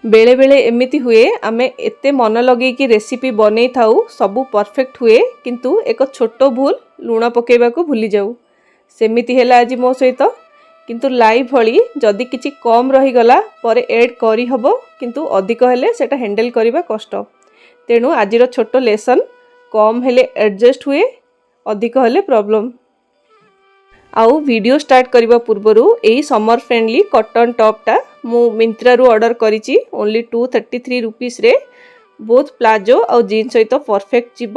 ବେଳେବେଳେ ଏମିତି ହୁଏ, ଆମେ ଏତେ ମନ ଲଗେଇକି ରେସିପି ବନେଇଥାଉ, ସବୁ ପରଫେକ୍ଟ ହୁଏ, କିନ୍ତୁ ଏକ ଛୋଟ ଭୁଲ, ଲୁଣ ପକାଇବାକୁ ଭୁଲିଯାଉ। ସେମିତି ହେଲା ଆଜି ମୋ ସହିତ। କିନ୍ତୁ ଲାଇଫ୍ ଭଳି ଯଦି କିଛି କମ୍ ରହିଗଲା, ପରେ ଏଡ଼୍ କରିହେବ, କିନ୍ତୁ ଅଧିକ ହେଲେ ସେଇଟା ହ୍ୟାଣ୍ଡେଲ୍ କରିବା କଷ୍ଟ। ତେଣୁ ଆଜିର ଛୋଟ ଲେସନ୍: କମ୍ ହେଲେ ଆଡ଼ଜଷ୍ଟ ହୁଏ, ଅଧିକ ହେଲେ ପ୍ରୋବ୍ଲେମ୍। ଆଉ ଭିଡ଼ିଓ ଷ୍ଟାର୍ଟ କରିବା ପୂର୍ବରୁ, ଏଇ ସମର୍ ଫ୍ରେଣ୍ଡଲି କଟନ୍ ଟପ୍ଟା ମୁଁ ମିନ୍ତ୍ରାରୁ ଅର୍ଡ଼ର କରିଛି ଓନ୍ଲି 233 ରୁପିସ୍ରେ। ବୋଥ୍ ପ୍ଲାଜୋ ଆଉ ଜିନ୍ସ ସହିତ ପରଫେକ୍ଟ ଯିବ।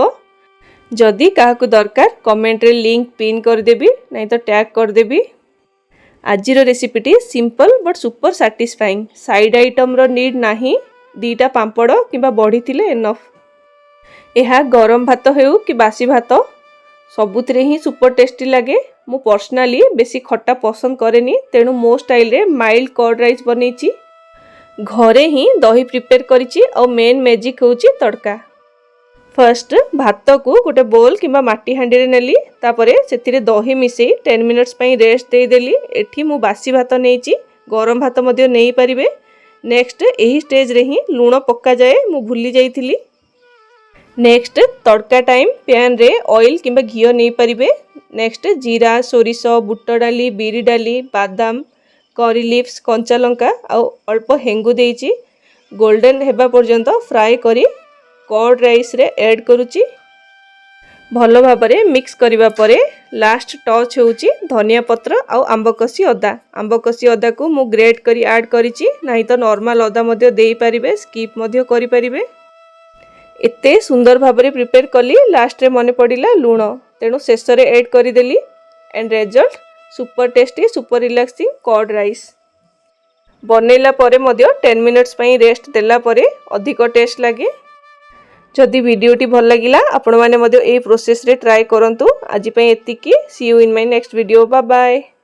ଯଦି କାହାକୁ ଦରକାର, କମେଣ୍ଟରେ ଲିଙ୍କ୍ ପିନ୍ କରିଦେବି, ନାଇଁ ତ ଟ୍ୟାଗ୍ କରିଦେବି। ଆଜିର ରେସିପିଟି simple but super satisfying. Side ଆଇଟମ୍ର ନିଡ଼୍ ନାହିଁ। ଦୁଇଟା ପାମ୍ପଡ଼ କିମ୍ବା ବଢ଼ି ଥିଲେ ଏନଫ୍। ଏହା ଗରମ ଭାତ ହେଉ କି ବାସି ଭାତ, ସବୁଥିରେ ହିଁ ସୁପର ଟେଷ୍ଟି ଲାଗେ। ମୁଁ ପର୍ସନାଲି ବେଶୀ ଖଟା ପସନ୍ଦ କରେନି, ତେଣୁ ମୋ ଷ୍ଟାଇଲରେ ମାଇଲ୍ଡ କର୍ଡ଼ ରାଇସ୍ ବନେଇଛି। ଘରେ ହିଁ ଦହି ପ୍ରିପେୟାର କରିଛି ଆଉ ମେନ୍ ମ୍ୟାଜିକ୍ ହେଉଛି ତଡ଼କା। ଫାର୍ଷ୍ଟ ଭାତକୁ ଗୋଟେ ବୋଲ୍ କିମ୍ବା ମାଟି ହାଣ୍ଡିରେ ନେଲି। ତାପରେ ସେଥିରେ ଦହି ମିଶାଇ 10 ମିନିଟ୍ସ ପାଇଁ ରେଷ୍ଟ ଦେଇଦେଲି। ଏଠି ମୁଁ ବାସି ଭାତ ନେଇଛି, ଗରମ ଭାତ ମଧ୍ୟ ନେଇପାରିବେ। ନେକ୍ସଟ, ଏହି ଷ୍ଟେଜ୍ରେ ହିଁ ଲୁଣ ପକାଯାଏ, ମୁଁ ଭୁଲି ଯାଇଥିଲି। Next tadka time. ପ୍ୟାନ୍ରେ ଅଏଲ୍ କିମ୍ବା ଘିଅ ନେଇପାରିବେ। ନେକ୍ସଟ ଜିରା, ସୋରିଷ, ବୁଟ ଡାଲି, ବିରି ଡାଲି, ବାଦାମ, କରି ଲିଭ୍ସ, କଞ୍ଚା ଲଙ୍କା ଆଉ ଅଳ୍ପ ହେଙ୍ଗୁ ଦେଇଛି। ଗୋଲ୍ଡେନ୍ ହେବା ପର୍ଯ୍ୟନ୍ତ ଫ୍ରାଏ କରି କର୍ଡ଼ ରାଇସ୍ରେ ଆଡ଼୍ କରୁଛି। ଭଲ ଭାବରେ ମିକ୍ସ କରିବା ପରେ ଲାଷ୍ଟ ଟଚ୍ ହେଉଛି ଧନିଆ ପତ୍ର ଆଉ ଆମ୍ବକଷି ଅଦା। ଆମ୍ବକଷି ଅଦାକୁ ମୁଁ ଗ୍ରେଟ୍ କରି ଆଡ଼୍ କରିଛି, ନାହିଁ ତ ନର୍ମାଲ୍ ଅଦା ମଧ୍ୟ ଦେଇପାରିବେ, ସ୍କିପ୍ ମଧ୍ୟ କରିପାରିବେ। ଏତେ ସୁନ୍ଦର ଭାବରେ ପ୍ରିପେୟାର କଲି, ଲାଷ୍ଟରେ ମନେ ପଡ଼ିଲା ଲୁଣ, ତେଣୁ ଶେଷରେ ଏଡ଼୍ କରିଦେଲି। And result, super tasty, super relaxing curd rice। ବନେଇଲା ପରେ ମଧ୍ୟ 10 ମିନିଟ୍ସ ପାଇଁ ରେଷ୍ଟ ଦେଲା ପରେ ଅଧିକ ଟେଷ୍ଟ ଲାଗେ। ଯଦି ଭିଡ଼ିଓଟି ଭଲ ଲାଗିଲା, ଆପଣମାନେ ମଧ୍ୟ ଏଇ ପ୍ରୋସେସ୍ରେ ଟ୍ରାଏ କରନ୍ତୁ। ଆଜି ପାଇଁ ଏତିକି। See you in my next video. Bye bye.